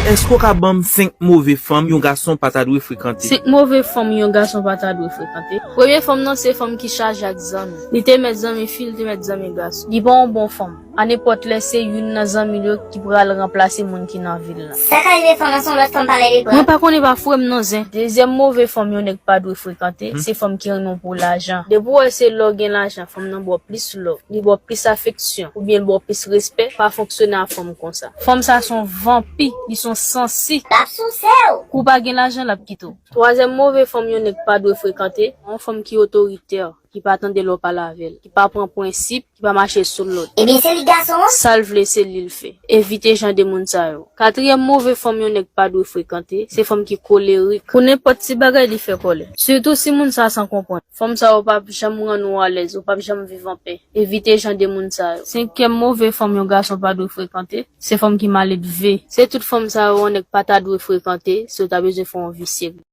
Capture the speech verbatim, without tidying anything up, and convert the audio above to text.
Èske w ka ban m senk move fanm yon gason pa ta dwe frekante? Senk move fanm yon gason pa ta dwe frekante. Premye fanm nan se fanm ki chaje ak zanmi. Li te mèt zanmi fi, li te mèt zanmi gason. Li pa yon bon fanm. A nenpòt lè, se youn nan zanmi l yo ki pral ranplase moun ki nan vi l lan. Sa ka rive fanm nan se yon lòt fanm pa rele pran. Mwen pa konnen pa fouwe m non zen. Dezyèm move fanm yon nèg pa dwe frekante, se fanm ki renmen w pou lajan. Depi w wè se lè w gen lajan, fanm nan ba w plis love, li ba w plis afeksyon, oubyen l ba w plis respè, pa fonksyone a fanm konsa. Fanm sa se yon vanpi, li se yon sansi. L ap souse w. Kou pa gen lajan, l ap kite w. Twazyèm move fanm yon nèg pa dwe frekante, yon fanm ki otoritè, ki pa tande lè w pale avè l, ki pa pran prensip, ki pa mache sou lòd. Ebyen se li gason an. Sa l vle se li l fè. Evite jan de moun sa yo. Katriyèm move fanm yon nèg pa dwe frekante, se fanm ki kolerik. Pou nenpòt ti bagay li fè kòlè. Sitou si moun sa san konprann. Fanm sa yo p ap janm rann ou alèz, ou p ap janm viv anpè. Evite jan de moun sa yo. Senkyèm move fanm yon gason pa dwe frekante, se fanm ki maledve. Se tout fanm sa yo yon nèg pa ta dwe frekante, si w ta bezwen fè yon vi serye.